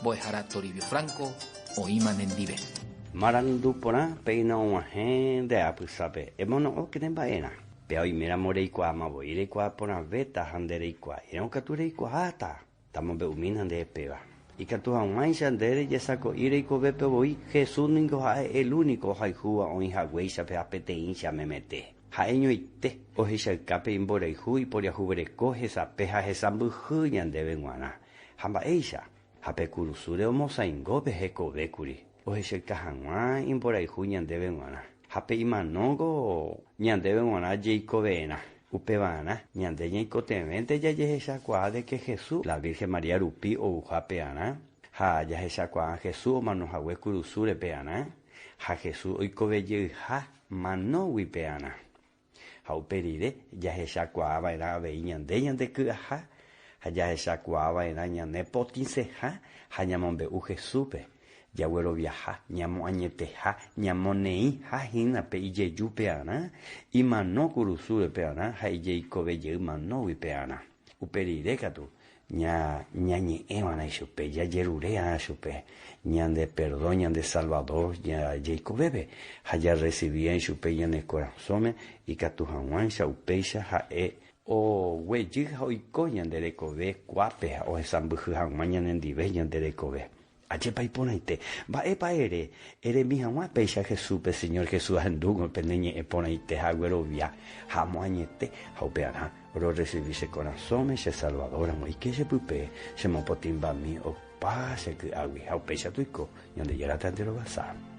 Mbo'ehára Toribio Franco oĩma nendive. Marandu porã péina og̃uahẽ nde apysápe, emono'õke ne mba'erã. Péa oiméramo reikuaáma voi reikuaa porãvéta ha nde reikuaáirõ katu reikuaáta. Tamombe'umína nde péva. Ikatu hag̃uáicha nde rejesako'i reikovépe voi, Jesús ningo ha'e el úniko ohayhúva oĩ haguéichape ha peteĩcha memete. Ha'eñoite ohechauka pe imborayhu iporiahuvereko hesape ha hesãmbyhy ñandéve g̃uarã. Ha mba'éicha? Ha pe kurusúre omosãingo pe hekovékuri, ohechauka hag̃ua imborayhu ñandéve g̃uarã. Ha pe imanóngo ñandéve g̃uarã jeikove'erã. Upevarã, ñande ñaikotevẽnte jajehechakuaa de que Jesús, la Virgen María rupi ouha pearã, ha jahechakuaa Jesús omanohague kurusúre pearã, ha Jesús oikovejeyha manógui pearã. Ha upe rire jahechakuaa va'erã avei ñande ñandeky'aha, ha jahechakuaa va'erã ñane potĩseha ha ñamombe'u Jesúspe, jagueroviaha, ñamoañeteha, ñamoneĩha hína pe ijeju pearã, imano kurusúre pearã ha ijeikove jey manógui pearã. Upe rire katu, ña ñañe'ẽ va'erã ichupe, jajerure va'erã chupe ñande perdón, ñande Salvador jaikovépe, ha jarrecibíva ichupe ñane korasõme ikatu hag̃uáicha upéicha ha'e oguejy ha oiko ñande rekove kuápe ha ohesãmbyhy hag̃ua ñanendive ñande rekove. Ajépa iporãite! Mba'épa ere, eremi hag̃ua péicha Jesúspe, Señor Jesús ahendúgui pene ñe'ẽ porãite ha aguerovia ha amoañete, ha upearã rorresivi che korasõme che Salvador ramo ike che pype, chemopotĩmbami opa che ky'águi, ha upéicha toiko, Ñandejára tanderovasa.